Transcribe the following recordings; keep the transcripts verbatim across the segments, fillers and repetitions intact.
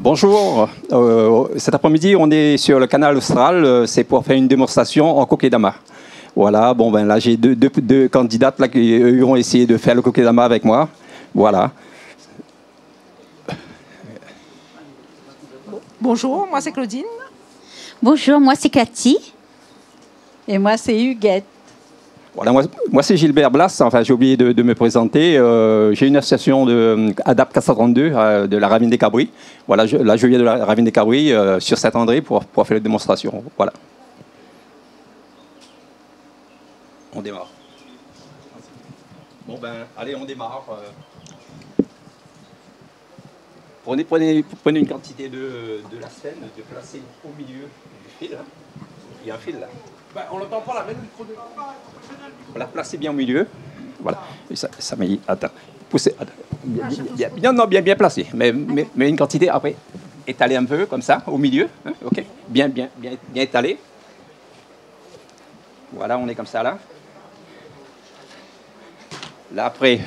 Bonjour. Euh, cet après-midi, on est sur le canal Austral. Euh, c'est pour faire une démonstration en kokedama. Voilà, bon, ben là, j'ai deux, deux, deux candidates là qui, euh, vont essayer de faire le kokedama avec moi. Voilà. Bonjour, moi c'est Claudine. Bonjour, moi c'est Cathy. Et moi c'est Huguette. Voilà, moi, moi c'est Gilbert Blas. Enfin, j'ai oublié de, de me présenter. Euh, j'ai une association de, euh, Adapt quatre cent trente-deux, euh, de la Ravine des Cabris. Voilà, je, là, je viens de la Ravine des Cabris, euh, sur Saint-André pour, pour faire la démonstration. Voilà. On démarre. Bon ben, allez, on démarre. Euh. Prenez, prenez, prenez une quantité de, de la sphène, de placer au milieu du fil, hein. Il y a un fil là. Ben, on l'entend pas là, mets le micro de... Voilà, placez bien au milieu. Voilà. Et ça, ça met, attends. Poussez, attends. Bien, bien, bien, non, non, bien, bien placé. Mais, mais, mais une quantité après, étalez un peu comme ça, au milieu, hein, ok. Bien, bien, bien, bien étalé. Voilà, on est comme ça là. Là, après,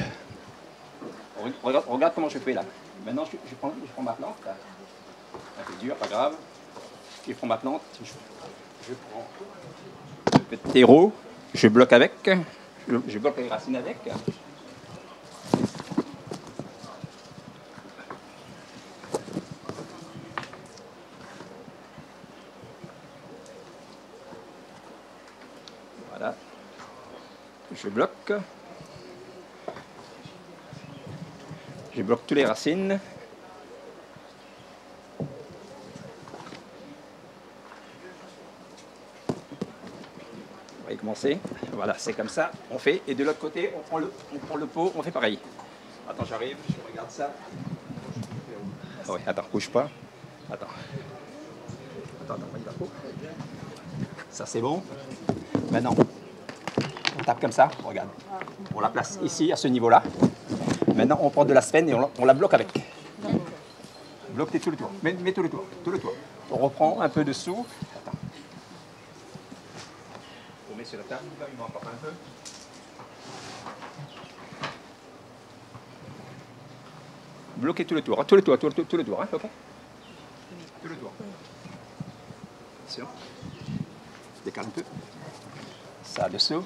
re-, regarde, regarde comment je fais là. Maintenant, je, je prends, je prends ma plante, là. Un peu dur, pas grave. Je prends ma plante, je, je prends un peu de terreau, je bloque avec, je, je bloque les racines avec. Voilà. Je bloque. Je bloque toutes les racines. On va commencer. Voilà, c'est comme ça. On fait. Et de l'autre côté, on prend le, on prend le pot, on fait pareil. Attends, j'arrive, je regarde ça. Ah ouais, attends, bouge pas. Attends. Attends, attends, il va pas. Ça, c'est bon. Maintenant, on tape comme ça, regarde. On la place ici, à ce niveau-là. Maintenant, on prend de la sphène et on la, on la bloque avec. Bloque tout le tour. Mets, mets tout le tour, tout le tour. On reprend un peu dessous. Attends. On met sur la table, il manque encore un peu. Bloquez tout le tour, hein, tout le tour, tout le tour, tout le tour, hein, ok ? Tout le tour. Attention. Décale un peu. Ça, dessous.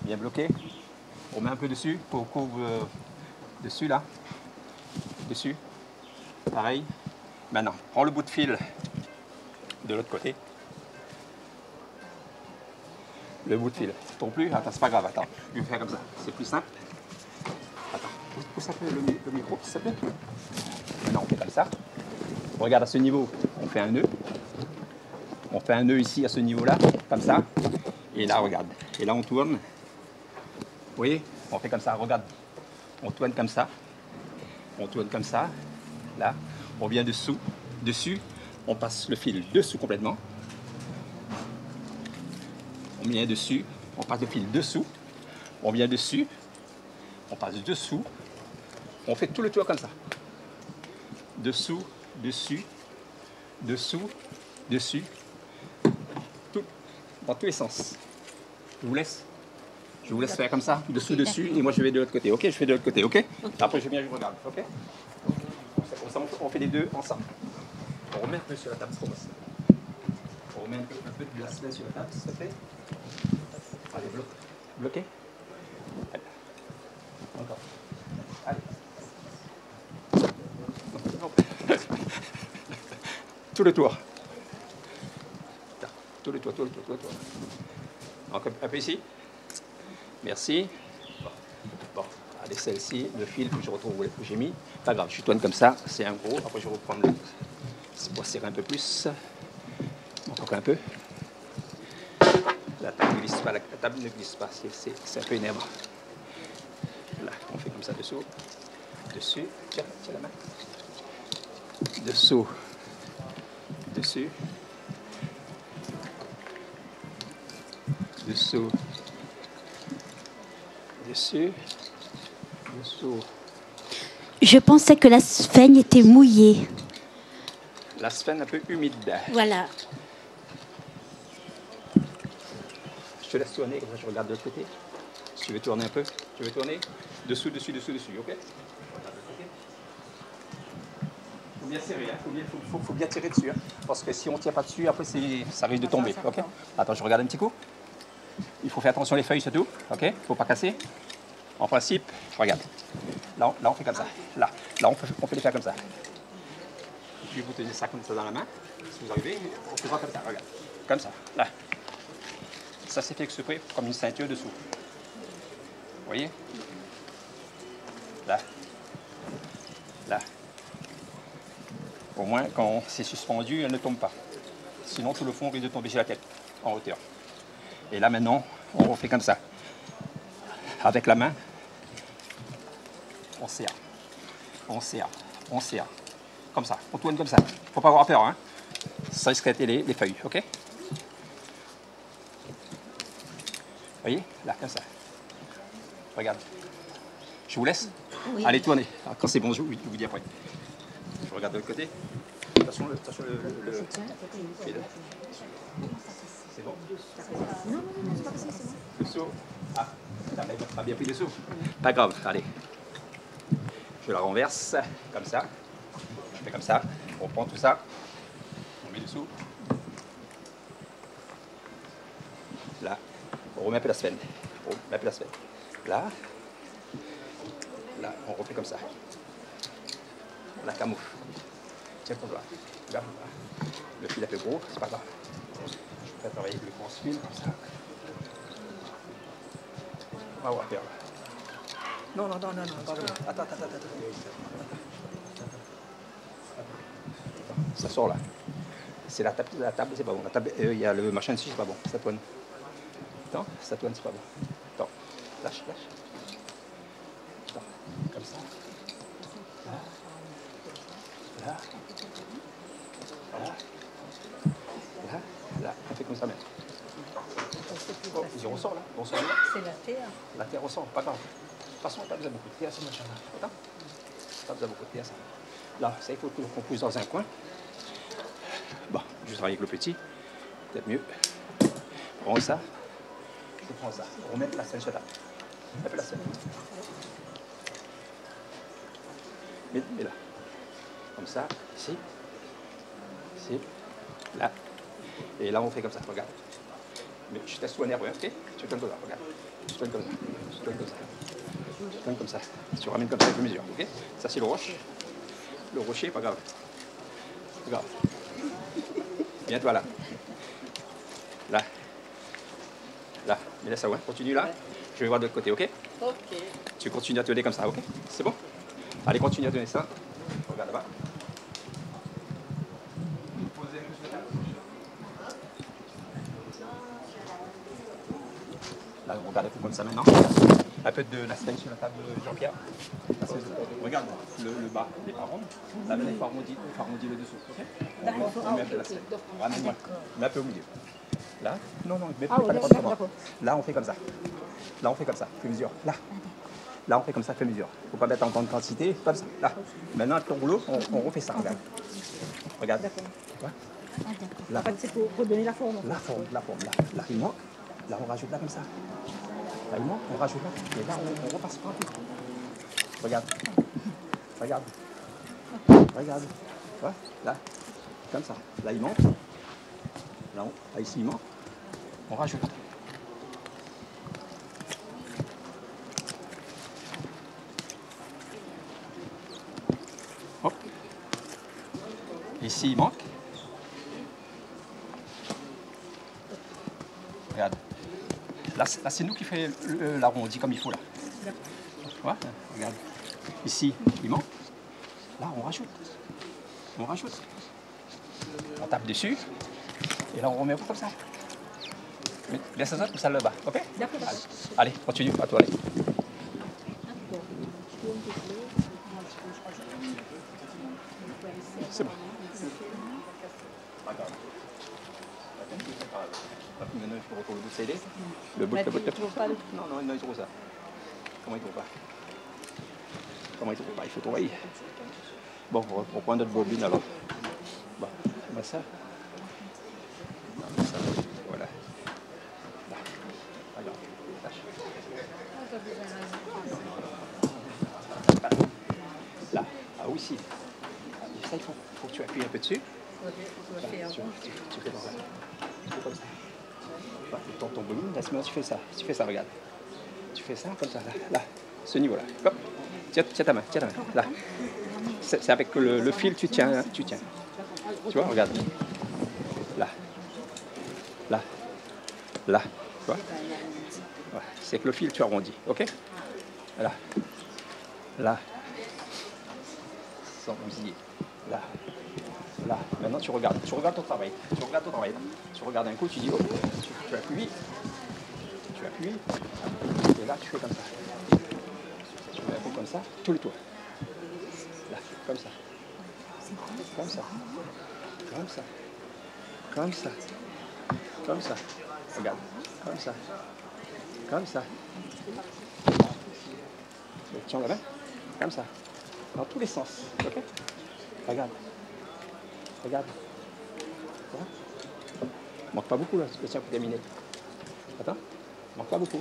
Bien bloqué. On met un peu dessus pour couvre, euh, dessus, là. Dessus. Pareil. Maintenant, prends le bout de fil de l'autre côté. Le bout de fil. Tombe plus ? Attends, c'est pas grave, attends. Je vais faire comme ça. C'est plus simple. Attends, pousse, pousse un peu le mi-, le micro, s'il te plaît. Maintenant, on fait comme ça. Regarde à ce niveau, on fait un nœud. On fait un nœud ici, à ce niveau-là, comme ça. Et là, regarde. Et là, on tourne. Vous voyez ? On fait comme ça, regarde. On tourne comme ça. On tourne comme ça. Là, on vient dessous, dessus. On passe le fil dessous complètement. On vient dessus. On passe le fil dessous. On vient dessus. On passe dessous. On fait tout le tour comme ça. Dessous, dessus, dessous, dessus. Tout, dans tous les sens. Je vous laisse. Je vous laisse faire comme ça, dessous, dessus, et moi je vais de l'autre côté, ok ? Je fais de l'autre côté, ok ? Après je viens, je regarde, ok ? Comme ça, on, on fait les deux ensemble. On remet un peu sur la table, Thomas. On remet un peu, un peu de glace là sur la table, s'il te plaît. Allez, blo-, bloqué. Allez. Encore. Allez. Tout le tour. Tout le tour, tout le tour, tout le tour. Encore un peu ici. Merci. Bon. Bon. Allez, celle-ci, le fil que je retrouve, où j'ai mis. Pas grave, je tourne comme ça, c'est un gros. Après, je reprends le, c'est pour serrer un peu plus. Encore un peu. La table ne glisse pas, la, la table ne glisse pas, c'est, c'est, c'est un peu énervant. Là, on fait comme ça dessous. Dessus. Tiens, tiens la main. Dessous. Dessus. Dessous. Dessus. Dessous. Je pensais que la sphène était mouillée. La sphène un peu humide. Voilà. Je te laisse tourner, comme ça je regarde de l'autre côté. Si tu veux tourner un peu, tu veux tourner ? Dessous, dessus, dessous, dessus, ok ? Regarde de l'autre côté. Bien serré, hein. Faut bien, faut, faut, faut bien tirer dessus, hein. Parce que si on tient pas dessus, après, c'est, ça risque de tomber, ok ? Attends, je regarde un petit coup. Il faut faire attention les feuilles surtout, ok ? Faut pas casser. En principe, regarde. Là, on, là, on fait comme ça. Là, là, on peut, on peut les faire comme ça. Je vais vous tenir ça comme ça dans la main. Si vous arrivez, on fait comme ça, regarde. Comme ça, là. Ça, c'est fait exprès, comme une ceinture dessous. Vous voyez ? Là. Là. Au moins, quand c'est suspendu, elle ne tombe pas. Sinon, tout le fond risque de tomber sur la tête, en hauteur. Et là, maintenant, on refait comme ça. Avec la main, on serre. On serre. On serre. Comme ça. On tourne comme ça. Faut pas avoir peur, hein. Ça risque d'être les, les feuilles, ok ? Voyez ? Là, comme ça. Regarde. Je vous laisse. Oui. Allez, tournez. Ah, quand c'est bon, je vous, je vous dis après. Je regarde de l'autre côté. Attention, le, attention, le, le, le fil. C'est bon ? Non, non, non, c'est pas possible, c'est bon. Le seau. Ah, la main a bien pris le seau. Pas grave, allez. Je la renverse, comme ça. Je fais comme ça. On prend tout ça. On met dessous. Là, on remet un peu la sphène. On met un peu la sphène. Là, là, on refait comme ça. La camoufle. Tiens pour toi. Là, le fil un peu gros, c'est pas grave. Je préfère travailler avec le grand fil comme ça. On va voir faire. Non, non, non, non, non, pardon. Attends, attends, attends, attends. Ça sort là. C'est la table, la table, c'est pas bon. La table, euh, il y a le machin dessus, c'est pas bon. Ça tourne. Attends, ça tourne, c'est pas bon. Attends, lâche, lâche. Attends, comme ça. Là. Là. Là. Là. Là. On fait comme ça, maître. Oh, il ressort là. Ressort là. C'est la terre. La terre ressort, pas grave. De toute façon, on a besoin beaucoup de terre, ce machin-là. Attends. Pas besoin beaucoup de terre, ça. Là, ça, il faut qu'on pousse dans un coin. Bon, je travaille avec le petit. Peut-être mieux. Prends ça. Je prends ça. On remet la sphène sur la table. Un peu la sphène. Mets, mets là. Comme ça. Ici. Ici. Là. Et là, on fait comme ça. Regarde. Mais je teste tout à l'heure, ok ? Tu tournes comme ça, regarde. Tu tournes comme ça. Tu tournes comme ça. Tu tournes comme ça. Tu ramènes comme ça, au fur et à mesure, ok ? Ça, c'est le rocher. Le rocher, pas grave. Pas grave. Viens, toi, là. Là. Là. Mais laisse ça, ouais. Continue là. Je vais voir de l'autre côté, ok ? Ok. Tu continues à tourner comme ça, ok ? C'est bon ? Allez, continue à tourner ça. Regarde là-bas. Là, on regarde un peu comme ça maintenant. Un peu de la sphène sur la table, Jean-Pierre. Parce que, regarde, le, le bas n'est pas rond. Là, maintenant, il faut arrondir, il faut arrondir le dessous, ok ? D'accord. On met un peu la sphène. Ramène-moi. Mets un peu au milieu. Là ? Non, non, mais pas d'accord, d'accord. Là, on fait comme ça. Là, on fait comme ça, fais mesure. Là. Là, on fait comme ça, fais mesure. Faut pas mettre en grande quantité, comme ça. Là. Maintenant, avec ton rouleau, on, on refait ça, regarde. Regarde. D'accord. Tu vois ? Ah, d'accord. Là. En fait, c'est pour, pour donner la forme. La forme, la forme, là. Là, il manque. Là, on rajoute là, comme ça. Là, il manque, on rajoute là. Et là, on, on repasse par tout. Regarde. Regarde. Regarde. Tu vois ? Là. Comme ça. Là, il manque. Là, on, là, ici, il manque. On rajoute. Hop. Ici, il manque. Regarde. Là, c'est, là, c'est nous qui fait le, l'arondi comme il faut, là. Ouais, regarde. Ici, il manque. Là, on rajoute. On rajoute. On tape dessus. Et là, on remet comme ça. Mais laisse ça comme ça là-bas, ok ? D'accord, d'accord. Allez, continue, à toi, allez. C'est bon. Maintenant, il faut retrouver le bout de scellé. Le bout, le bout, le bout. Non, non, non, il trouve ça. Comment il trouve pas ? Comment il trouve pas ? Il faut trouver. Bon, on reprend notre bobine alors. Bon, comme ça. Non, mais ça, voilà. Là. Voilà. Là. Ah oui, si. Il faut, faut que tu appuies un peu dessus. Voilà, tu, tu, tu fais comme ça. Tu fais comme ça. Voilà, tu tournes ton volume. Là, maintenant, tu fais ça. Tu fais ça, regarde. Tu fais ça, comme ça, là. Là. Ce niveau-là. Hop. Tiens, tiens ta main, tiens ta main. Là. C'est, c'est avec le, le fil, tu tiens, hein, tu tiens. Tu vois, regarde. Là. Là. Là. Tu vois ? Voilà. C'est avec le fil, tu arrondis. OK ? Là. Là. Sans bousiller. Là. Là. Maintenant, tu regardes. Tu regardes ton travail. Tu regardes ton travail. Tu regardes un coup, tu dis, oh, tu, tu appuies. Tu appuies. Et là, tu fais comme ça. Tu fais un coup comme ça, tout le tour. Là, comme ça. Comme ça. Comme ça. Comme ça. Comme ça. Regarde. Comme ça. Comme ça. Tiens la main. Comme ça. Dans tous les sens. OK ? Regarde. Regarde. Voilà. Manque pas beaucoup, là, Christian, pour terminer. Attends. Manque pas beaucoup.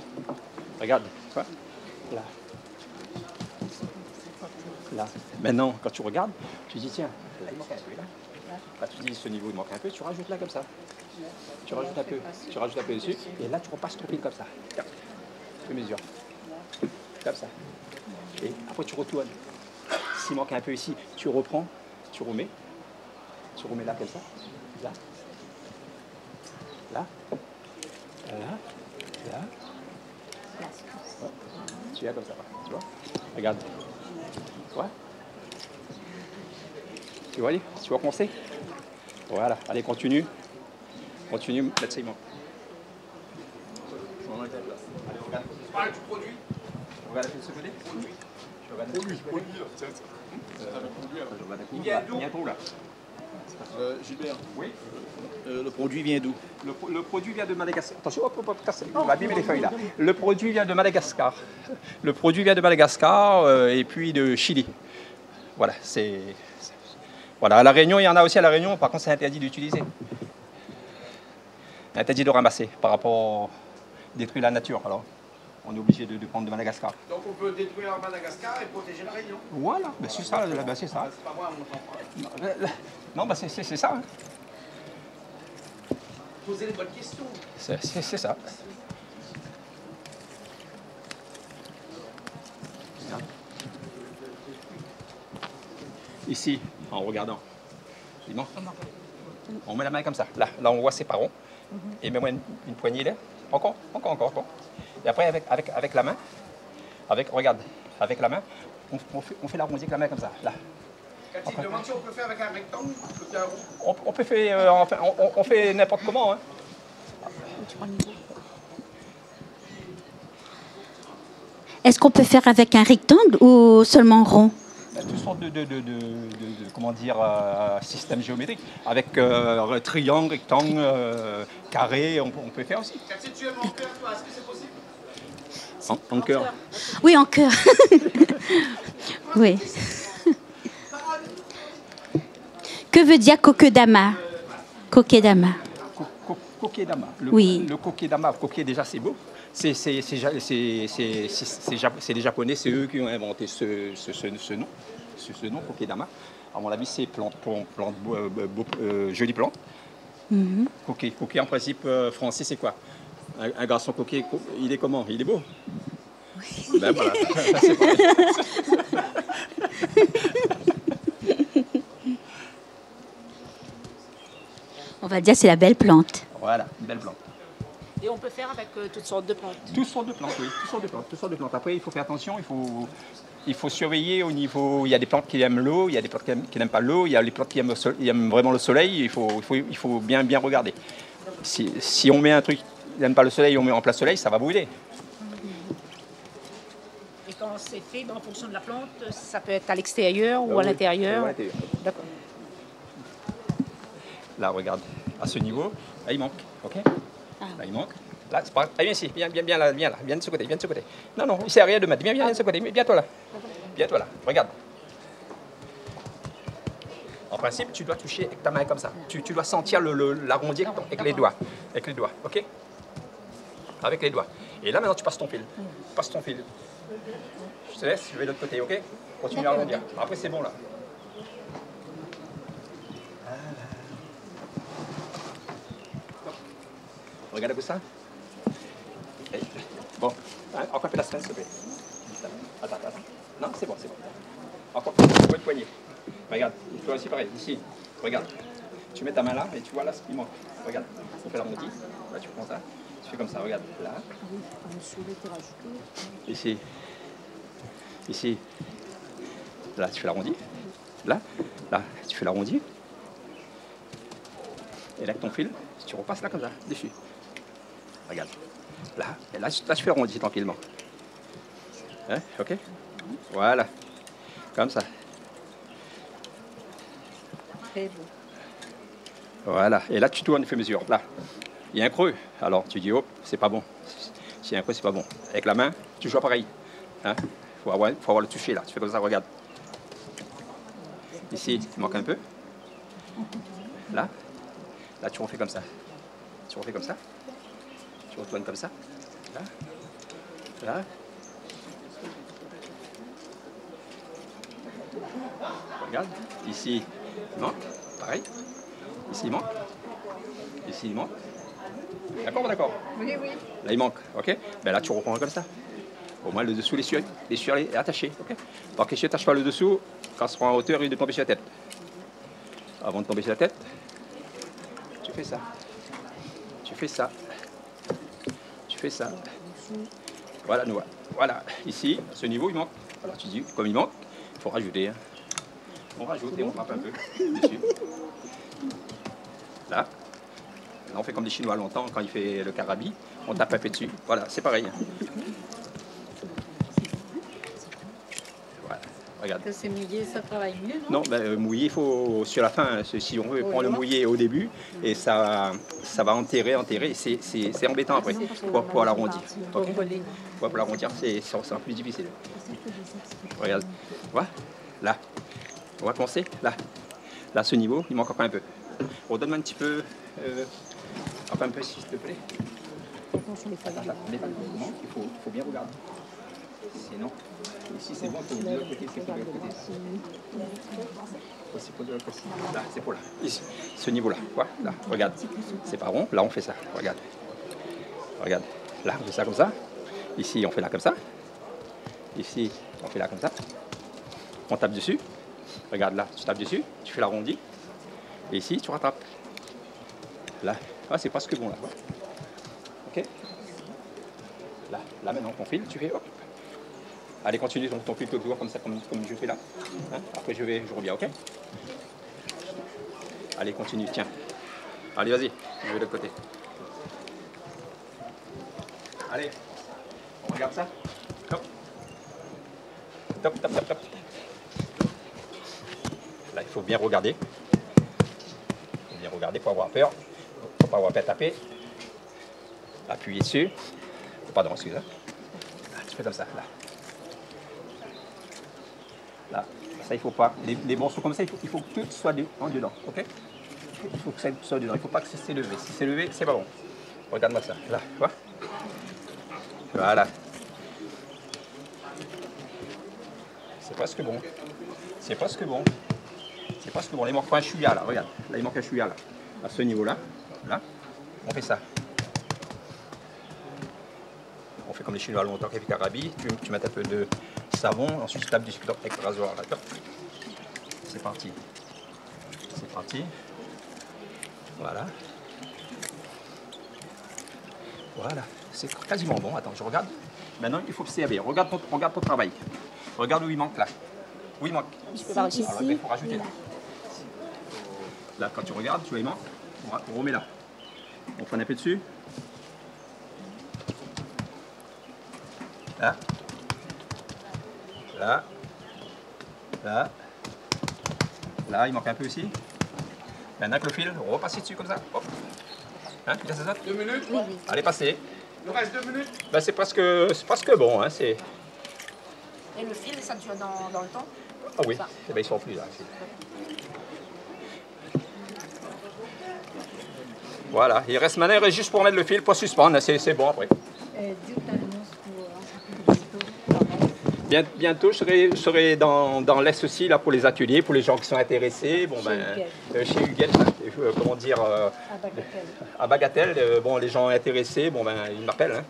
Regarde. Tu vois ? Là. Là. Maintenant, quand tu regardes, tu dis, tiens, là, il manque un peu, là. Là, tu dis, ce niveau, il manque un peu, tu rajoutes là, comme ça. Tu rajoutes un peu, tu rajoutes un peu dessus, et là, tu repasses ton fil comme ça. Tiens. Tu mesures. Comme ça. Et après, tu retournes. S'il manque un peu ici, tu reprends, tu remets. Tu remets là, comme ça. Là. Là. Là. Là. Ouais. Tu viens comme ça, tu vois ? Regarde. Tu vois ? Tu vois, tu vois comment c'est ? Voilà. Allez, continue. Continue, mets ça, il manque. Allez, on regarde. Parle du produit. On regarde ce côté. Produit. Je regarde ce côté. Produit, produit, tiens, tiens. Euh, je regarde le produit, hein. Il vient d'où ? Il y a trop, là. Euh, Gilbert. Oui. Euh, le produit vient d'où ? Le pro-, le produit vient de Madagascar. Attention, hop, hop, hop, casse. On va abîmer les feuilles, là. Le produit vient de Madagascar. Le produit vient de Madagascar, euh, et puis de Chili. Voilà, c'est, c'est, voilà, à La Réunion, il y en a aussi à La Réunion. Par contre, c'est interdit d'utiliser. Interdit de ramasser par rapport détruire la nature. Alors, on est obligé de, de prendre de Madagascar. Donc on peut détruire Madagascar et protéger La Réunion. Voilà, ben c'est ça, là, ben c'est ça. C'est pas moi, mon enfant. Non, ben, là, là, non, ben c'est, c'est, c'est ça, hein. Poser les bonnes questions. C'est, c'est, c'est ça. Ici, en regardant. Dis-moi. On met la main comme ça. Là, là, on voit c'est pas rond. Mhm. Et mets-moi une, une poignée là. Encore, encore, encore, encore. Et après, avec, avec, avec la main, avec, regarde, avec la main, on, on fait, on fait l'arrondi avec la main comme ça. Là. Cathy, demande si on peut faire avec un rectangle ou bien un rond. On, on peut faire, euh, enfin, on, on, on fait n'importe comment, hein. Est-ce qu'on peut faire avec un rectangle ou seulement rond ? Toutes sortes de, de, de, de, de, de, comment dire, euh, systèmes géométriques. Avec, euh, triangle, rectangle, euh, carré, on, on peut faire aussi. Cathy, tu aimes en cœur, toi, est-ce que c'est possible ? En, en cœur. Oui, en cœur. Oui. Que veut dire kokedama ? Kokedama. Ko-, ko-, kokedama. Le, oui. Le kokedama, koke, déjà, c'est beau. C'est, c'est, c'est ja-, c'est, c'est, c'est, c'est Jap-, c'est les Japonais, c'est eux qui ont inventé ce, ce, ce, ce nom, ce, ce nom, kokedama. À mon avis, c'est plante, plante, plante, beau, euh, beau, euh, jolie plante. Mhm. Koke, koke, en principe, euh, français, c'est quoi ? Un, un garçon koke, ko-, il est comment ? Il est beau ? Oui. Ben voilà. On va dire c'est la belle plante. Voilà, une belle plante. Et on peut faire avec, euh, toutes sortes de plantes. Toutes sortes de plantes, oui. Toutes sortes de plantes, toutes sortes de plantes. Après, il faut faire attention, il faut, il faut surveiller au niveau, il y a des plantes qui aiment l'eau, il y a des plantes qui aiment, qui n'aiment pas l'eau, il y a les plantes qui aiment le sol-, qui aiment vraiment le soleil, il faut, il faut, il faut bien, bien regarder. Si, si on met un truc qui n'aime pas le soleil, on met en plein soleil, ça va brûler. Et quand c'est fait, ben, en fonction de la plante, ça peut être à l'extérieur ou à l'intérieur. Ah oui, à l'intérieur. D'accord. Là, regarde, à ce niveau, là, il manque, OK ? Ah. Là, il manque. Là, c'est pas, ah, viens ici, viens, viens, viens là, viens là, viens de ce côté, viens de ce côté. Non, non, ici, arrière de mettre, viens, viens, viens de ce côté, viens, viens toi là. Viens toi là, regarde. En principe, tu dois toucher avec ta main comme ça. Tu, tu dois sentir le, le, l'arrondi avec ton, avec les doigts, avec les doigts, OK ? Avec les doigts. Et là, maintenant, tu passes ton fil. Passe ton fil. Je te laisse, je vais de l'autre côté, OK ? Continue à arrondir. Après, c'est bon, là. Regarde un peu ça. Eh, bon, hein, encore un peu la semaine, s'il te plaît. Attends, attends, attends. Non, c'est bon, c'est bon. Encore un peu de poignet. Regarde, toi aussi pareil, ici. Regarde. Tu mets ta main là et tu vois là ce qui manque. Regarde, on fait l'arrondi. Là, tu prends ça. Tu fais comme ça, regarde. Là. Ici. Ici. Là, tu fais l'arrondi. Là. Là, tu fais l'arrondi. Et là, avec ton fil, tu repasses là comme ça, dessus. Regarde. Là, et là, là, tu fais l'arrondi tranquillement. Hein, ok ? Voilà. Comme ça. Très beau. Voilà. Et là, tu tournes au fur et à mesure. Là, il y a un creux. Alors, tu dis, hop, c'est pas bon. S'il y a un creux, c'est pas bon. Avec la main, toujours pareil. Hein ? Faut avoir, faut avoir le toucher, là. Tu fais comme ça, regarde. Ici, il manque un peu. Là, là, tu refais comme ça. Tu refais comme ça. Tu retournes comme ça. Là. Là. Regarde. Ici, il manque. Pareil. Ici, il manque. Ici, il manque. D'accord, d'accord. Oui, oui. Là, il manque. Ok ? Ben là, tu reprends comme ça. Au moins, le dessous, il est sûr, il est sûr, il est attaché. Ok ? Parce que si tu n'attaches pas le dessous, quand tu seras en hauteur, il risque de tomber sur la tête. Avant de tomber sur la tête, tu fais ça. Tu fais ça. Tu fais ça. Voilà, nous, voilà. Ici, ce niveau, il manque. Alors tu dis, comme il manque, il faut rajouter, hein. On rajoute et on frappe un peu dessus. Là. Là, on fait comme les Chinois longtemps, quand ils faisaient le karabi, on tape un peu dessus. Voilà, c'est pareil. Voilà, regarde. Quand c'est mouillé, ça travaille mieux, non ? Non, ben, euh, mouillé, il faut, sur la fin, hein, c'est, si on veut prendre le mouillé au début, et ça, ça va enterrer, enterrer, c'est, c'est, c'est embêtant après, pour, pour l'arrondir. Ok ? Ouais, pour l'arrondir, c'est, c'est, c'est plus difficile. Regarde, voilà, là. On va commencer, là. Là, ce niveau, il manque encore un peu. Redonne-moi un petit peu, euh, encore un peu, s'il te plaît. Attention, les feuilles. Attends, attends, mets pas le doigt, il faut, faut bien regarder. Sinon, ici, c'est bon, faut de l'autre côté, c'est pour l'autre côté. Faut, c'est pour de l'autre côté. Là, c'est pour là. Ici, ce niveau-là. Voilà, là, regarde. C'est pas rond. Là, on fait ça. Regarde. Regarde. Là, on fait ça comme ça. Ici, on fait là comme ça. Ici, on fait là comme ça. On tape dessus. Regarde là, tu tapes dessus, tu fais l'arrondi. Et ici, tu rattrapes. Là. Ah, c'est presque bon, là. Ok ? Là, là, maintenant, ton fil, tu fais hop. Allez, continue ton, ton fil toujours comme ça, comme, comme je fais là. Hein ? Après, je vais, je reviens, ok ? Allez, continue, tiens. Allez, vas-y, je vais de l'autre côté. Allez, on regarde ça. Top. Top, top, top, top. Là, il faut bien regarder. Faut bien regarder, faut avoir peur. Faut pas avoir peur à taper. Appuyer dessus. Pardon, excuse, hein. Là, tu fais comme ça, là. Là. Ça, il faut pas. Les, les morceaux comme ça, il faut, il faut que tout soit de-, en dedans, ok ? Il faut que ça soit dedans. Il faut pas que c'est levé. Si c'est levé, c'est pas bon. Regarde-moi ça. Là, tu vois ? Voilà. C'est presque bon. C'est presque bon. C'est presque bon. Là, il manque un chouïa, là. Regarde. Là, il manque un chouïa, là. À ce niveau-là. Là. On fait ça. On fait comme les Chinois longtemps qui avaient karabi. Tu, tu mets un peu de savon, ensuite tu tapes dessus avec le rasoir, là. C'est parti. C'est parti. Voilà. Voilà. C'est quasiment bon. Attends, je regarde. Maintenant, il faut observer. Regarde ton, regarde ton travail. Regarde où il manque, là. Où il manque. Un petit peu par ici. Alors, il faut rajouter, là. Là, quand tu regardes, tu vois, il manque. On ra-, on remet là. On freine un peu dessus. Là. Là. Là. Là, il manque un peu ici. Maintenant avec le fil, on repasse dessus comme ça. Hop. Hein, tu laisses ça ? Deux minutes ? Oui, oui. Allez, passez. Il nous reste deux minutes. Ben, c'est presque, c'est presque bon, hein, c'est... Et le fil, ça dure dans, dans le temps ? Ah oui. Enfin, eh ben, ils sont plus là, ici. Voilà, il reste, maintenant, il reste juste pour mettre le fil, pour suspendre, c'est, c'est bon après. Euh, dites annonce pour, euh, Bien-, bientôt, je serai, je serai dans, dans l'Est aussi, là, pour les ateliers, pour les gens qui sont intéressés. Bon, ben, euh, chez Huguette, hein, euh, comment dire, euh, à Bagatelle. À Bagatelle, euh, bon, les gens intéressés, bon, ben, ils m'appellent, hein.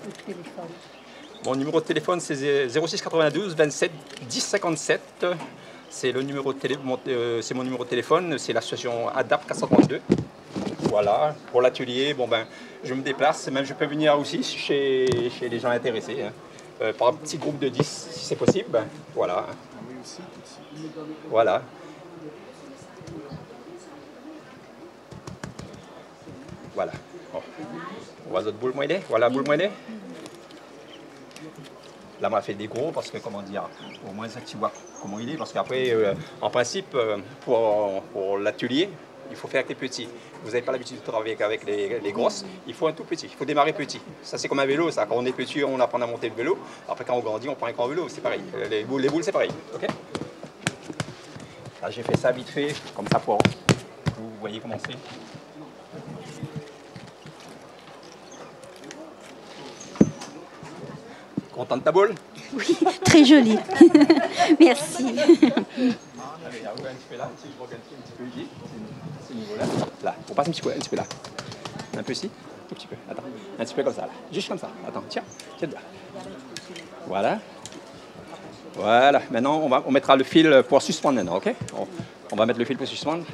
Le téléphone. Mon numéro de téléphone, c'est zéro six quatre-vingt-douze vingt-sept dix cinquante-sept. C'est le numéro de télé-, mon, euh, c'est mon numéro de téléphone, c'est l'association ADAPT quatre cent trente-deux. Voilà, pour l'atelier, bon ben, je me déplace, même je peux venir aussi chez, chez les gens intéressés, hein. Euh, par petit groupe de dix, si c'est possible, ben, voilà. Voilà. Voilà. Bon. Ou voi zot boul moin lé ? Voilà boul moin lé. La, ma fé dé gro parske, koman dir, omoin sa ti voi koman i lé, parske apré, euh, an prinsip, euh, pour, pour l'atelier, il faut faire avec les petits. Vous avez pas l'habitude de travailler avec, avec les, les grosses, il faut un tout petit, il faut démarrer petit. Ça, c'est comme un vélo, ça. Quand on est petit, on apprend à monter le vélo. Après, quand on grandit, on prend un grand vélo, c'est pareil. Euh, les boules, les boules, c'est pareil. OK ? Là, j'ai fait ça vite fait, comme ça, pour que vous voyez comment c'est. Kontan de ta boul ? Oui, très jolie. Merci. Allez, arrouv in ti pé la, si je regarde un petit peu ici, c'est, c'est niveau là. Là, on passe un petit peu, un petit peu là. Un peu ici, un tout petit peu. Attends, un petit peu comme ça, là. Juste comme ça. Attends, tiens, tiens là. Voilà. Voilà. Maintenant, on va, on mettra le fil pour suspendre maintenant, OK ? On, on va mettre le fil pour suspendre.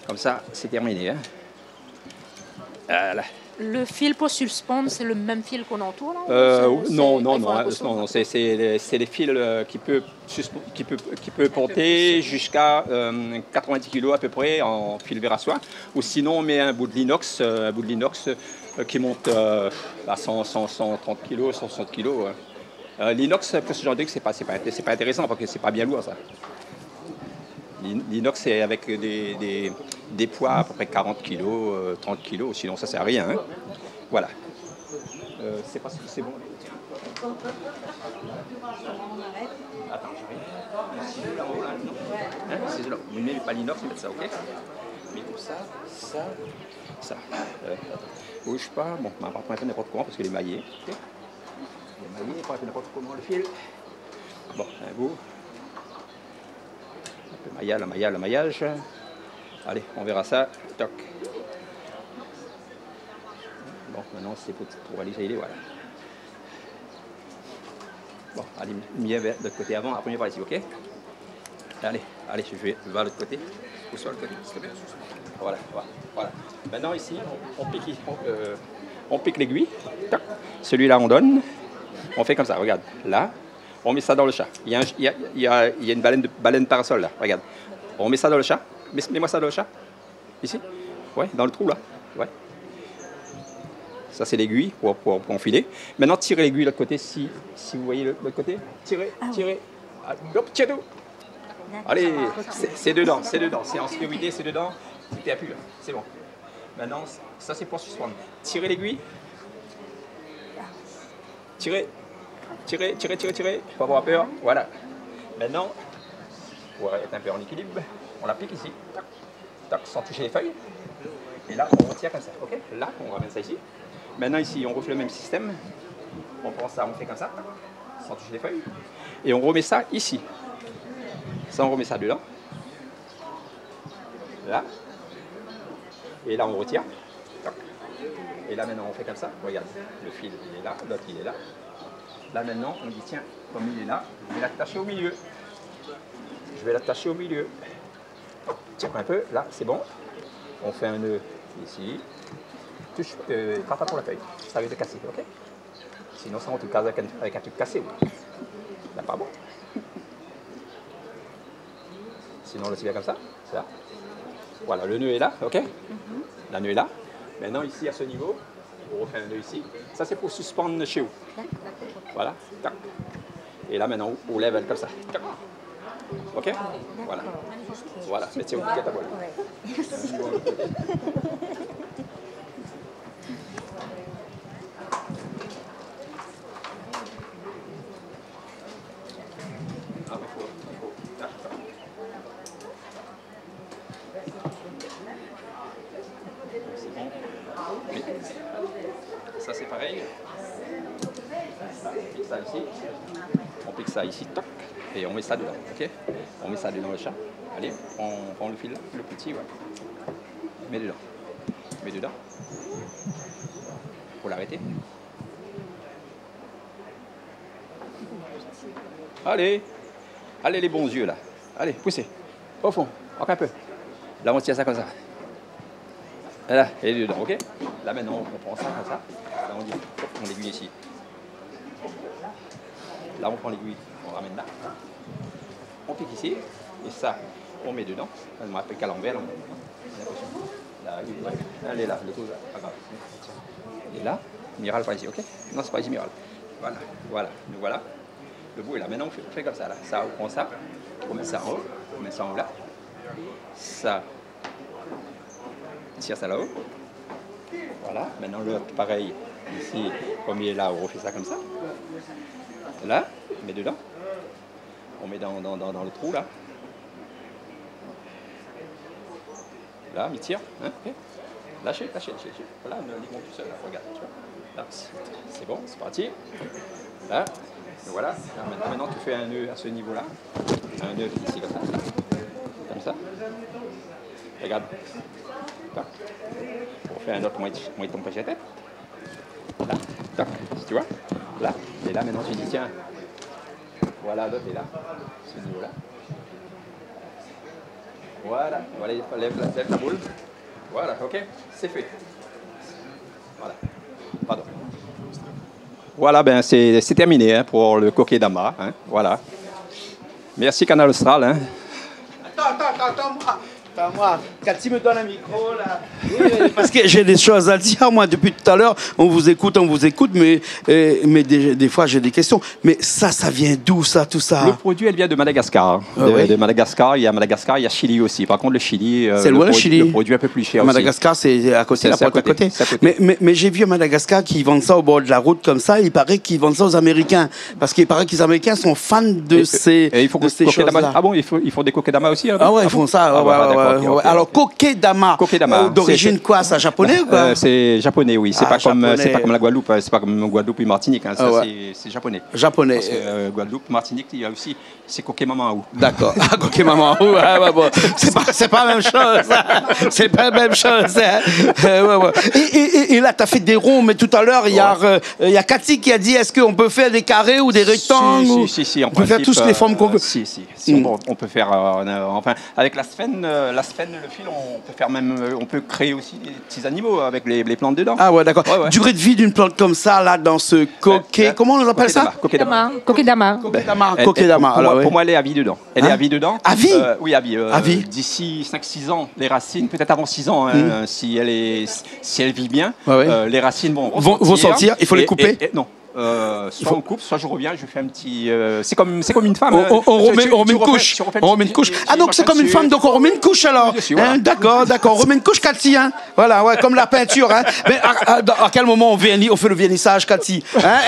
Comme ça, c'est terminé, hein. Voilà. Le fil pour suspendre, c'est le même fil qu'on entoure, là, ou... Euh, c'est, non, c'est, non, il faut non, un hein, peu non, non, c'est, c'est les, c'est les fils, euh, qui peut susp-, qui peut, qui peut porter jusqu'à, euh, quatre-vingt-dix kilos à peu près en fil verre à soie. Ou sinon, on met un bout de l'inox, euh, un bout de l'inox, euh, qui monte, euh, à cent, cent, cent trente kilos, cent soixante kilos, ouais. Euh, l'inox, pour ce genre de truc, c'est pas, c'est pas inté-, c'est pas intéressant parce que c'est pas bien lourd, ça. L'in-, l'inox, c'est avec des, des, des poids à peu près quarante kilos, euh, trente kilos, sinon ça sert à rien, hein. Voilà. Euh, c'est pas si c'est bon. Attends, j'arrive. Ciseaux là-haut, là, non ? Hein, ciseaux là. Vous mettez pas l'inox, vous mettez ça, OK ? Mais tout ça, ça, ça. Euh, attends. Bouge pas. Bon, ma pa pran n'importe comment parce qu'il est maillé, OK ? Lé mayé, pa n'importe comment le fil. Bon, un bout. Un peu maillage, le maillage, le maillage. Allez, on verra ça. Toc. Bon, maintenant c'est pour, pour aller, ça y est, voilà. Bon, allez, mieux vers l'autre côté avant, après on va ici, OK ? Allez, allez, je vais vers l'autre côté. Ou sur le côté, s'il te plaît. Voilà, voilà, voilà. Maintenant, ici, on, on pique, on, euh, on pique l'aiguille. Tac. Celui-là, on donne. On fait comme ça, regarde. Là, on met ça dans le chat. Il y a un, il y a, il y a, il y a une baleine de, baleine parasol, là. Regarde. On met ça dans le chat. Mets, mets-moi ça dans le chat. Ici ? Ouais, dans le trou là. Ouais. Ça, c'est l'aiguille pour, pour, pour enfiler. Maintenant, tirez l'aiguille de l'autre côté. Si, si vous voyez le, l'autre côté, tirez, ah oui, tirez. Ah, hop, tirez tout. D'accord. Allez, c'est, c'est dedans, c'est dedans. C'est en sécurité, c'est dedans. C'était à pu, hein. C'est bon. Maintenant, ça, c'est pour suspendre. Tirez l'aiguille. Tirez. Tirez, tirez, tirez, tirez. Faut pas avoir peur. Voilà. Maintenant, pour être un peu en équilibre, on la pique ici. Tac. Tac, sans toucher les feuilles. Et là, on retire comme ça, OK ? Là, on ramène ça ici. Maintenant, ici, on refait le même système. On prend ça, on fait comme ça, sans toucher les feuilles. Et on remet ça ici. Ça, on remet ça dedans. Là. Et là, on retire. Tac. Et là, maintenant, on fait comme ça. Regarde, le fil, il est là, l'autre, il est là. Là, maintenant, on dit, tiens, comme il est là, je vais l'attacher au milieu. Je vais l'attacher au milieu. Tire un peu, là, c'est bon. On fait un nœud ici. Touche, euh, frappe pas pour la feuille. Ça risque de casser, OK ? Sinon, ça, on te case avec un, avec un truc cassé, oui. Là, pas bon. Sinon, on le tire comme ça, ça. Voilà, le nœud est là, OK ? Le nœud est là. Maintenant, ici, à ce niveau, on refait un nœud ici. Ça, c'est pour suspendre chez vous. Voilà, tac. Et là, maintenant, on, on lève elle comme ça. Tac. OK ? Voilà. Voilà, mais tiens, on guette la boîte. C'est bon. Mais Ça, c'est pareil. On pique ça ici. On pique ça ici, toc. Et on met ça dedans, ok ? On met ça dedans le chat. Allez, on prend le fil là, le petit, ouais. Mets dedans. Mets dedans. Faut l'arrêter. Allez. Allez, les bons yeux, là. Allez, poussez. Au fond. Encore un peu. Là, on tire ça comme ça. Voilà, et dedans, ok ? Là, maintenant, on prend ça comme ça. Là, on dit, hop, on aiguille ici. Là, on prend l'aiguille, on ramène là. On pique ici. Et ça, on met dedans. On applique à l'envers, là. Là, il est là, le trou, là. Pas grave. Et là, mi ral par ici, ok ? Non, c'est pas ici, mi ral. Voilà, voilà. Donc voilà. Le bout est là. Maintenant, on fait, on fait comme ça, là. Ça, on prend ça. On met ça en haut. On met ça en haut, là. Ça, tire ça là-haut. Voilà. Maintenant, l'autre, pareil. Ici, comme il est là, on refait ça comme ça. Là, on met dedans. On met dans, dans, dans, dans le trou, là. Là, mi tir, hein, ok. Lâchez, lâchez, lâchez, lâchez. Voilà, le limon tout seul, là, regarde, tu vois. Là, c'est, c'est bon, c'est parti. Là, et voilà. Là, maintenant, maintenant, tu fais un nœud à ce niveau-là. Un nœud ici, comme ça. Comme ça. Regarde. Tac. On fait un autre, moi, moi, il tombe pas sur la tête. Là, tac, tu vois ? Là. Et là, maintenant, tu dis, tiens. Voilà, l'autre est là. Ce niveau-là. Voilà, voilà, lève la, lève la boule. Voilà, ok, c'est fait. Voilà. Pardon. Voilà, ben, c'est, c'est terminé, hein, pour le kokedama, hein, voilà. Merci, Kanal Austral, hein. Attends, attends, attends, attends, moi. Attends, moi. Cathy me donne un micro, là. Oui, oui, parce que j'ai des choses à dire, moi, depuis tout à l'heure, on vous écoute, on vous écoute, mais, euh, mais des, des fois, j'ai des questions. Mais ça, ça vient d'où, ça, tout ça ? Le produit, elle vient de Madagascar, hein. Ah de, ouais ? De Madagascar, il y a Madagascar, il y a Chili aussi. Par contre, le Chili, euh, c'est loin, le produit, le produit est un peu plus cher aussi. Madagascar, c'est à côté, c'est, la porte à côté. C'est à côté. Mais, mais, mais j'ai vu à Madagascar qu'ils vendent ça au bord de la route comme ça. Il paraît qu'ils vendent ça aux Américains. Parce qu'il paraît que les Américains sont fans de ces, de ces choses-là. Et, et ils font kokedama. Ah bon, ils font, ils font des kokedama aussi, hein ? Ah ouais, ils font ça. Ah ouais, ouais, d'accord, ok, ok. Alors, kokedama, kokedama, euh, d'origine quoi, ça, japonais ou quoi ? Euh, c'est japonais, oui. C'est pas comme, euh, c'est pas comme la Guadeloupe, euh, c'est pas comme Guadeloupe et Martinique, hein. Ah ouais. Ça, c'est, c'est japonais. Japonais. Parce que, euh, Guadeloupe, Martinique, il y a aussi, c'est koke maman aou. D'accord. Ah, koke maman aou. Ah ouais, bon. C'est pas, c'est pas la même chose. C'est pas la même chose, hein. Euh, ouais, ouais. Et, et, et, et là, t'as fait des ronds, mais tout à l'heure, il y a, euh, Euh, il y a Cathy qui a dit, est-ce qu'on peut faire des carrés ou des rectangles ou... Si, si, si, si, en principe, euh, si, si, on peut, on peut faire, euh, on a, enfin, avec la sphène, euh, la sphène, le fil, on peut faire même, euh, on peut créer aussi des petits animaux avec les, les plantes dedans. Ah ouais, d'accord. Ouais, ouais. Durée de vie d'une plante comme ça, là, dans ce koke, comment on appelle ça ? Kokedama. Kokedama. Kokedama. Kokedama. Kokedama, alors, pour moi, elle est à vie dedans. Elle est à vie dedans. À vie ? Euh, oui, à vie. Euh, d'ici cinq, six ans, les racines, peut-être avant six ans, hein, si elle est, si elle vit bien, euh, les racines vont ressortir. Vont sortir, il faut les couper ? Et, et, non. Euh, soit on coupe, soit je reviens, je fais un petit, euh, c'est comme, c'est comme une femme, hein. On, on remet, on remet une couche. Tu refais, tu refais une petite, une petite peinture. Ah, donc c'est comme une femme, donc on remet une couche alors. Bien sûr, voilà. Hein, d'accord, d'accord, on remet une couche, Cathy, hein. Voilà, ouais, comme la peinture, hein. Mais à, à, dans, à quel moment on vernit, on fait le vernissage, Cathy ? Hein,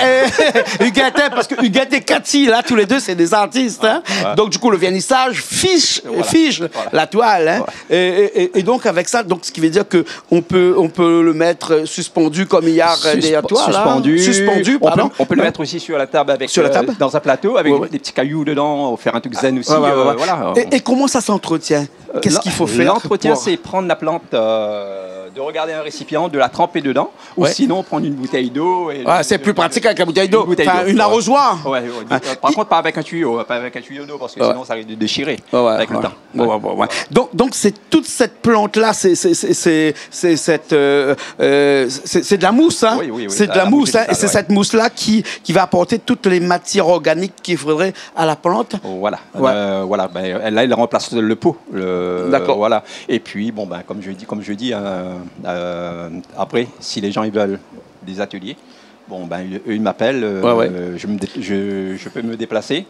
et Huguette, hein, parce que Huguette et Cathy, là, tous les deux, c'est des artistes, hein. Ouais. Donc, du coup, le vernissage fige, fige la toile, hein. Voilà. Et, et, et, et donc, avec ça, donc, ce qui veut dire que on peut, on peut le mettre suspendu comme il y a, euh, des toiles, là. Suspendu, pardon. On peut, on peut le mettre aussi sur la table avec, euh, dans un plateau avec des, des petits cailloux dedans, faire un truc zen aussi, euh, voilà. Ouais, ouais, ouais. Et, et comment ça s'entretient ? Qu'est-ce qu'il faut faire pour... Euh, l'en-, l'entretien, c'est prendre la plante, euh, de regarder un récipient, de la tremper dedans, ou sinon prendre une bouteille d'eau et... Ah, c'est plus pratique avec la bouteille d'eau. Une bouteille d'eau, ouais. Enfin, une arrosoir. Ouais, ouais, euh, par contre, pas avec un tuyau, pas avec un tuyau d'eau, parce que sinon, ça risque de déchirer avec le temps. Ouais, ouais, ouais. Donc, donc, c'est toute cette plante-là, c'est, c'est, c'est, c'est, c'est cette, euh, euh, c'est, c'est de la mousse, hein. Oui, oui, oui, c'est de la mousse, hein, c'est ça, ouais. Et c'est cette mousse-là qui, qui va apporter toutes les matières organiques qu'il faudrait à la plante. Voilà. Ouais. Euh, voilà. Ben, là, elle remplace le pot. D'accord. Voilà. Et puis, bon, ben, comme je dis, comme je dis, euh, euh, après, si les gens, ils veulent des ateliers, Bon, ben, eux, ils m'appellent, euh, Ouais, ouais. je me dé-, je, je peux me déplacer,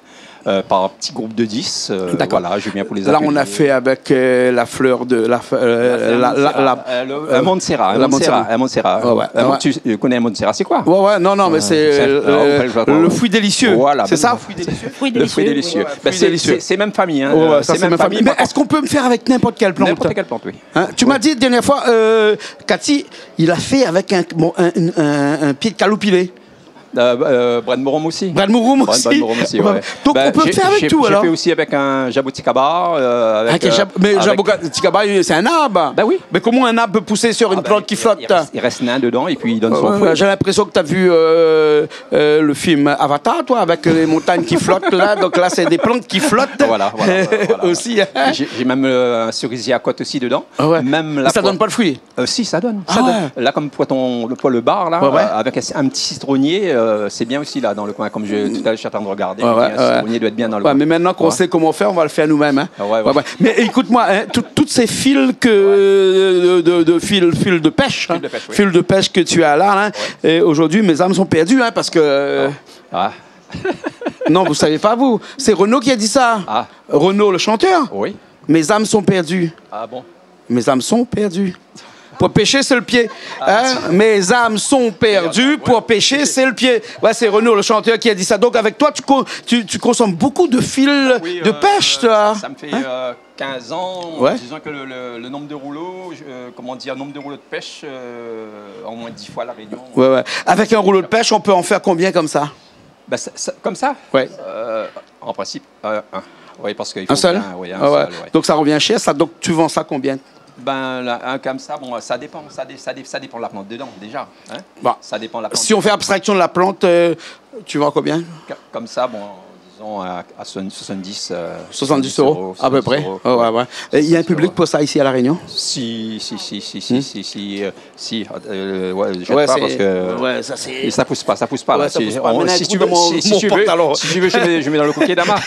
euh, par petits groupes de dix, euh, D'accord. voilà, je viens pour les accueillir. Là, on a fait avec, euh, la fleur de, la f-, euh, La, la, la, la, euh, le, un Montserrat, un la Montserrat, Montserrat. un Montserrat. Ouais, ouais. Un Ouais. Mont-, tu, tu connais un Montserrat, c'est quoi ? Ouais, ouais, non, non, mais Euh, c'est, c'est un, euh, un, le fruit délicieux. Voilà, C'est ça ? Fruit délicieux. Fruit Le fruit délicieux, délicieux. ouais. Ben, Fruit c'est, délicieux. c'est, c'est même famille, hein. Ouais, ouais, Euh, ça, c'est c'est même même famille. famille. Mais Par est-ce contre, qu'on peut me faire avec n'importe quelle plante ? N'importe quelle plante, oui. Hein ? Tu m'as dit la dernière fois, euh, Cathy, il a fait avec un, bon, un, un, un pied de caloupilé. Euh, euh, brin de mouroum aussi. Brin de mouroum Brin, aussi. brin de mouroum aussi, Ouais. ouais. Donc, Ben, on peut j'ai, faire avec j'ai, tout, j'ai alors. fait aussi avec un jaboticaba, euh, avec, Ah, quel euh, jab-, mais avec jaboticaba, c'est un arbre. Ben oui. Mais comment un arbre peut pousser sur Ah une ben, plante qui il, flotte ? il reste, il reste nain dedans et puis il donne son Ouais, fruit. ouais, j'ai l'impression que t'as vu, euh, euh, le film Avatar, toi, avec les montagnes qui flottent, là. Donc là, c'est des plantes qui flottent Voilà, voilà, voilà, voilà. aussi, hein. J'ai, j'ai même, euh, un cerisier à côte aussi dedans. Ah ouais. Même la Ça donne poire. pas de fruits ? Euh, si, ça donne, ça Ah donne. ouais. Là, comme pour ton, le, pour le bar, là, Ouais, ouais. euh, avec un, un petit citronnier, euh, c'est bien aussi, là, dans le coin. Comme je, tout à l'heure, je suis en train de regarder, Ouais, je me dis, ouais, un ouais. citronnier doit être bien dans le Ouais, coin. mais maintenant qu'on Ouais. sait comment faire, on va le faire nous-mêmes, hein. Ah ouais, Ouais, voilà. ouais. Mais écoute-moi, hein, tout-, toutes ces fils que, Ouais. de, de, de fils, fils de pêche, Fil hein, de pêche, oui. fils de pêche que tu as là, hein, Ouais. et aujourd'hui, mes âmes sont perdues, hein, parce que Ah. Non, vous savez pas, vous. C'est Renaud qui a dit ça. Ah. Renaud, le chanteur. Oui. Mes âmes sont perdues. Ah bon ? Mes âmes sont perdues. Pour pêcher, c'est le pied. Ah. Hein ? Mes âmes sont perdues, Ouais. pour pêcher, c'est le pied. Ouais, c'est Renaud, le chanteur, qui a dit ça. Donc, avec toi, tu co-, tu, tu consommes beaucoup de fils Oui, de euh, pêche, toi. ça me fait, Hein ? euh, quinze ans, Ouais. disons que le, le, le nombre de rouleaux, je, euh, comment dire, nombre de rouleaux de pêche, euh, en moins dix fois La Réunion. Ouais, ouais. Avec un rouleau de pêche, on peut en faire combien comme ça ? Bah, ça, ça, comme ça ? Ouais. Euh, en principe, euh, un. Oui, parce qu'il Un faut seul ? bien, oui, un Ah ouais. seul, ouais. Donc ça revient cher, ça. Donc tu vends ça combien ? Ben, là, un comme ça, bon, ça dépend, ça dé-, ça dé-, ça dépend de la plante dedans, déjà, hein. Bon. Ça dépend de la plante. Si on fait abstraction de la plante, euh, tu vends combien ? Co-, comme ça, bon, disons, à, à soixante-dix, euh, Soixante-dix euros, à peu près. soixante-dix euros, Ouais, ouais, ouais. ouais. Et il y a un Soixante-dix euros. public pour ça ici à La Réunion ? Si, si, si, si, si, Hmm. si, si, euh, Si, euh, ouais, jette Ouais, pas c'est, parce que ouais, ça, c'est et ça pousse pas, ça pousse pas, Ouais, là. ça Si pousse pas. on, Mais là, si tu écoute, veux, mon, si, si mon tu veux, pantalon. si tu veux, je mets, je mets dans le coquet d'amas.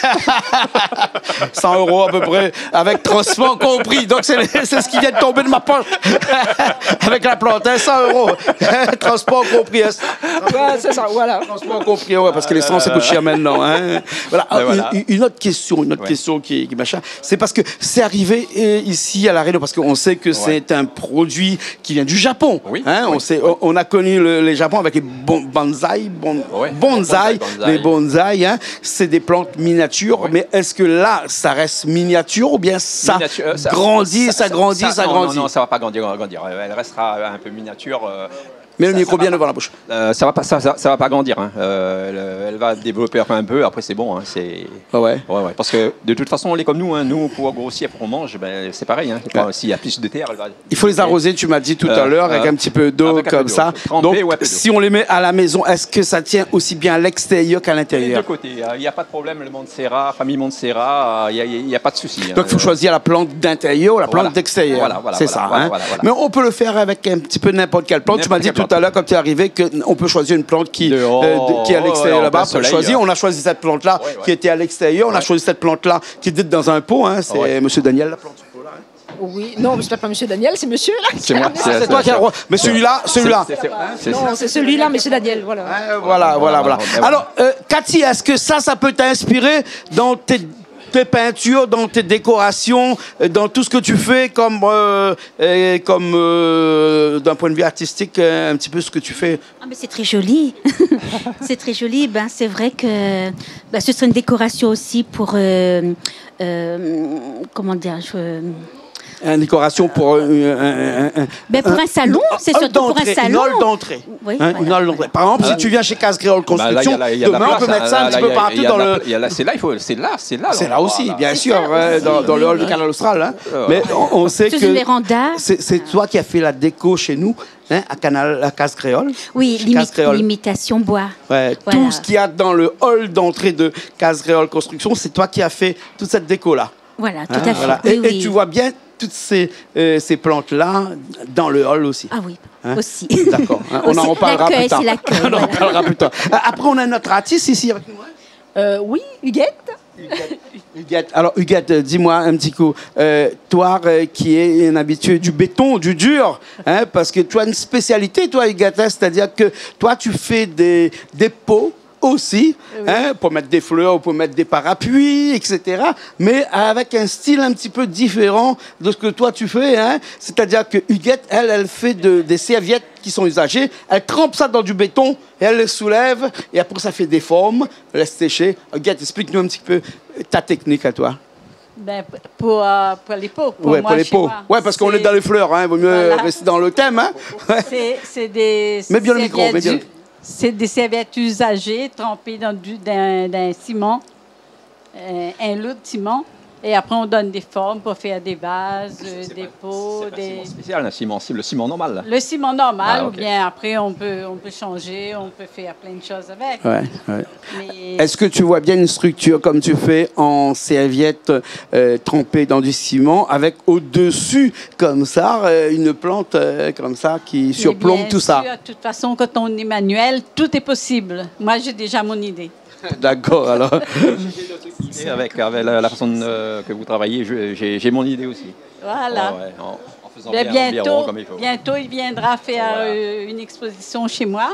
Cent euros à peu près, avec transport compris. Donc, c'est, c'est ce qui vient de tomber de ma poche. Avec la plante, hein, cent euros. Transport compris, hein. Ouais, c'est ça, voilà. Transport compris, ouais, parce que Ah là l'essence, ça là coûte là. cher maintenant, hein. Voilà. Ben voilà. Une, une autre question, une autre Ouais. question qui, qui machin, c'est parce que c'est arrivé, euh, ici à La Réunion, parce qu'on sait que Ouais. c'est un produit qui vient du Japon. Oui, Hein, oui, on sait, oui. on, on a connu le, les Japon avec les bon-, bonsaï, bon-, Ouais, bonsaï, bonsaï, bonsaï. les bonsaï, hein, c'est des plantes miniatures, Oui. mais est-ce que là, ça reste miniature ou bien ça Miniature, euh, ça, grandit, ça, ça ça, grandit, ça, ça non, grandit non, non, ça va pas grandir, grandir. Elle restera un peu miniature, euh, Mais le Ça, micro ça va bien pas. devant la bouche. Euh, ça va pas, ça, ça, ça va pas grandir, hein. Euh, elle, elle va développer un peu, après c'est bon, hein, c'est Ah ouais. Ouais, ouais. Parce que de toute façon, elle est comme nous, hein. Nous, pour grossir, pour qu'on mange, ben, c'est pareil, hein. Quand, Ouais. s'il y a plus de terre, elle va Il faut les arroser, tu m'as dit tout à Euh, l'heure, avec euh, un petit peu d'eau avec un peu comme d'eau. ça. Trempé Donc, ou un peu d'eau. si on les met à la maison, est-ce que ça tient aussi bien à l'extérieur qu'à Les deux l'intérieur ? côtés, hein. Il y a pas de problème, le Montserrat, famille Montserrat, euh, il y a, il y a pas de souci, hein. Donc, il faut choisir la plante d'intérieur ou la plante Voilà. d'extérieur. Voilà, voilà, C'est voilà, ça, voilà, hein. voilà, voilà. Mais on peut le faire avec un petit peu n'importe quelle plante. Tu m'as N'importe dit quelle tout à plante. l'heure, quand tu es arrivé, que on peut choisir une plante qui, Dehors, euh, de, qui est à l'extérieur en là-bas. plein On peut soleil, choisir. euh. On a choisi cette plante-là Ouais, ouais. qui était à l'extérieur. On a Ouais. choisi cette plante-là qui était dans un pot, hein. C'est Ouais. monsieur Daniel, la plante. Oui, non, c'est pas monsieur Daniel, c'est monsieur là qui C'est moi, a c'est, C'est c'est, toi qui as c'est le roi. Mais celui-là, celui-là. c'est, c'est, c'est, Non, c'est celui-là, monsieur Daniel, voilà. Ouais, voilà, voilà, voilà. Ouais, ouais, ouais. Alors, euh, Cathy, est-ce que ça, ça peut t'inspirer dans tes, tes peintures, dans tes décorations, euh, dans tout ce que tu fais comme, euh, euh, comme, euh, d'un point de vue artistique, euh, un petit peu ce que tu fais ? Ah, mais c'est très joli. C'est très joli. Ben, c'est vrai que, ben, ce serait une décoration aussi pour, euh, euh, comment dire, je, Une décoration pour, euh, un, un, un, Ben, pour un, un salon, un c'est hall surtout pour un d'entrée, une salon. hall d'entrée. Oui, Hein, voilà. une hall d'entrée. Par exemple, si Ah. tu viens chez Case Créole Bah, là, il y a Construction, la, il y a de la demain, on place, peut là, mettre ça un là, petit il y peu a, partout il y a dans la le pla-, il y a la, c'est là, il faut, c'est là, c'est là Ah, c'est là l'endroit, aussi, là. bien C'est sûr, ça ouais, aussi, dans, dans le oui, hall de oui. Canal Austral, hein. Euh, Mais on, on sait Sous que une véranda. c'est, c'est toi qui as fait la déco chez nous, hein, à Canal, à Case Créole. Oui, Chez l'imi-, Case Créole. l'imitation bois. Ouais, Voilà. tout ce qu'il y a dans le hall d'entrée de Case Créole Construction, c'est toi qui as fait toute cette déco-là. Voilà, tout Hein, à fait. voilà. Oui, Et, et oui. tu vois bien toutes ces, euh, ces plantes-là dans le hall aussi. Ah oui, Hein ? aussi. D'accord. Hein, on Aussi, en reparlera l'accueil, plus tard. c'est l'accueil, On en voilà. reparlera plus tard. Ah, après, on a notre artiste ici avec nous, hein ? Euh, oui, Huguette. Huguette. Huguette, alors, Huguette, euh, dis-moi un petit coup, euh, toi, euh, qui es une habituée du béton, du dur, hein, parce que tu as une spécialité, toi, Huguette, hein, c'est-à-dire que toi, tu fais des, des pots aussi, oui, hein, pour mettre des fleurs, pour mettre des parapluies, et cetera. Mais avec un style un petit peu différent de ce que toi, tu fais, hein. C'est-à-dire que Huguette, elle, elle fait de, des serviettes qui sont usagées, elle trempe ça dans du béton, et elle le soulève, et après, ça fait des formes, laisse sécher. Huguette, explique-nous un petit peu ta technique à toi. Ben, pou, euh, pou lé po, pou... Ouais, pou lé po. Ouais, parce qu'on est dans les fleurs, hein, vaut mieux rester dans le thème, hein. Voilà. C'est, c'est des serviettes u-, c'est des serviettes usagées trempées dans du, dans, dans un ciment, euh, un lot de ciment. Et après, on donne des formes pour faire des vases, euh, des pots, des... C'est pas, c'est pas ciment spécial, un ciment, c'est le ciment normal, là. Le ciment normal, ah, ok, ou bien après, on peut, on peut changer, on peut faire plein de choses avec. Ouais, ouais. Mais est-ce que tu vois bien une structure comme tu fais en serviette, euh, trempée dans du ciment, avec au-dessus, comme ça, euh, une plante, euh, comme ça, qui surplombe tout ça ? Mais bien sûr, de toute façon, quand on est manuel, tout est possible. Moi, j'ai déjà mon idée. D'accord, alors. Et avec, avec la, la façon, euh, que vous travaillez, je, j'ai, j'ai mon idée aussi. Voilà. Ouais, ouais, en, en faisant bien, en bien rond comme il faut. Mais bientôt, bientôt, il viendra faire, euh, une exposition chez moi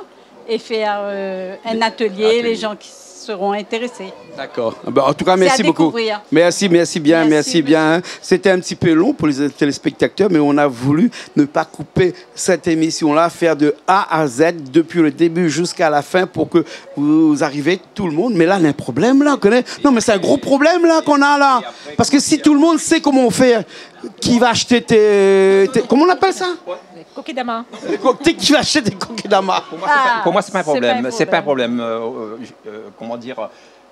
et faire, euh, un atelier, les gens qui seront intéressés. D'accord. Ben, en tout cas, merci beaucoup. C'est à découvrir. Merci, merci bien, merci bien. Merci, monsieur. C'était un petit peu long pour les téléspectateurs, mais on a voulu ne pas couper cette émission-là, faire de A à Z, depuis le début jusqu'à la fin, pour que vous arrivez, tout le monde. Mais là, il y a un problème, là, on connaît. Non, mais c'est un gros problème, là, qu'on a, là. Parce que si tout le monde sait comment on fait, qui va acheter tes, tes, comment on appelle ça ? Kokedama. Qui va acheter tes kokedama ? Pour moi, c'est pas, pour moi, c'est pas un problème. Ah, c'est pas un problème. C'est pas un problème, euh, euh, je, euh, comment dire,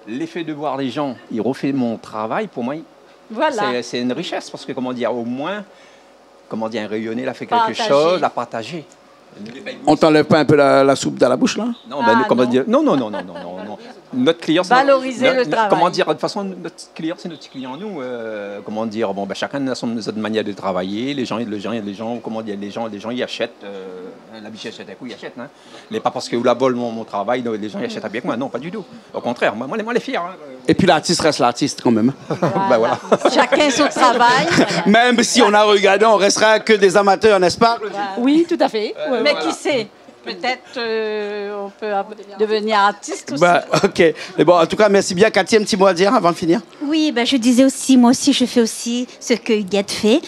l'effet de voir les gens, ils refont mon travail, pour moi, c'est, c'est une richesse, parce que, comment dire, au moins, comment dire, un rayonné, il a fait quelque chose, il a partagé. Partager. On t'enlève pas un peu la, la soupe dans la bouche, là ? Non, ben, comment dire, non, non, non. Ah, non. Valoriser le travail. Notre client, c'est notre, notre, comment dire, de toute façon, notre client, c'est notre client, nous, euh, comment dire, bon, ben, chacun a son, notre manière de travailler, les gens, les gens, les gens, comment dire, les gens, les gens, ils achètent, euh, hein, l'habitué achète un coup, il achète, hein. Mais pas parce que ou la vol mon, mon travail, les gens, ils achètent avec moi. Non, pas du tout. Au contraire, moi, moi, moi, je suis fier, hein. Et puis l'artiste reste l'artiste quand même. Voilà. Ben voilà. Chacun son travail. Même si on a regardé, on restera que des amateurs, n'est-ce pas ? Oui, tout à fait. Ouais, voilà. Mais qui sait ? Peut-être, euh, on peut av-, devenir artiste aussi. Bah, ok. Mais bon, en tout cas, merci bien. Cathy, un petit mot à dire avant de finir ? Oui, bah, je disais aussi, moi aussi, je fais aussi ce que Huguette fait.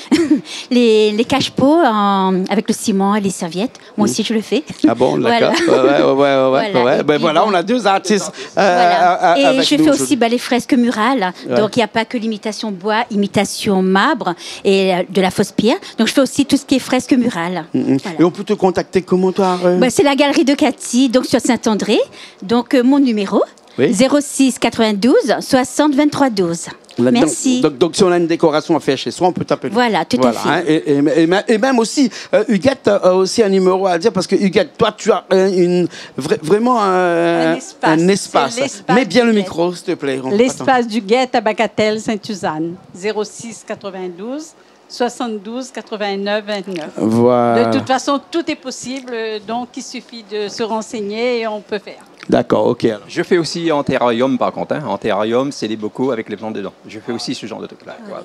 Les, les cache-pots en, avec le ciment et les serviettes. Moi aussi, je le fais. Ah bon, d'accord. Voilà. Ouais, ouais, ouais, ouais, ouais. Voilà. Et puis, ben voilà, on a deux artistes, euh, avec nous aujourd'hui. Voilà. Et je fais aussi, bah, les fresques murales. Ouais. Donc, il y a pas que l'imitation bois, imitation marbre et, euh, de la fausse pierre. Donc, je fais aussi tout ce qui est fresque murale. Mm, mm. Voilà. Et on peut te contacter comment, toi, euh ? Bah, c'est la galerie de Cathy, donc sur Saint-André. Donc, euh, mon numéro, oui, zéro six quatre-vingt-douze soixante vingt-trois douze. Là-dedans. Merci. Donc, donc, si on a une décoration à faire chez soi, on peut t'appeler. Voilà, tout à fait. Voilà, hein, et, et, et, et même aussi, euh, Huguette a aussi un numéro à dire, parce que Huguette, toi, tu as un, une, vra-, vraiment un, un espace. Un espace. C'est l'espace du Guette. Mets bien le micro, s'il te plaît. On t'entend. L'espace du Guette à Bagatelle, Sainte-Suzanne. Zéro six quatre-vingt-douze soixante-douze quatre-vingt-neuf vingt-neuf. Voilà. De toute façon, tout est possible, euh, donc il suffit de se renseigner et on peut faire. D'accord, ok, alors. Je fais aussi en terrarium, par contre, hein. En terrarium, c'est des bocaux avec les plantes dedans. Je fais aussi ce genre de truc-là, voilà.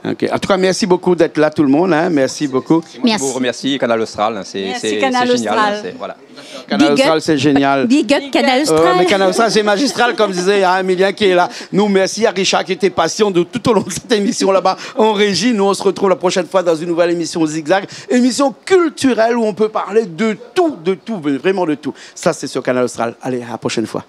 Ok. En tout cas, merci beaucoup d'être là, tout le monde, hein. Merci beaucoup. Merci. C'est moi qui vous remercie, Kanal Austral, hein. C'est, c'est, c'est génial, hein. Merci, Kanal Austral. C'est, voilà. Kanal Austral, c'est génial. Big up, big up Kanal Austral. Euh, mais Kanal Austral, c'est magistral, comme disait, hein, Emilien qui est là. Nous, merci à Richard qui était patient de, tout au long de cette émission là-bas en régie. Nous, on se retrouve la prochaine fois dans une nouvelle émission Zigzag, émission culturelle où on peut parler de tout, de tout, mais vraiment de tout. Ça, c'est sur Kanal Austral. Allez, à la prochaine fois.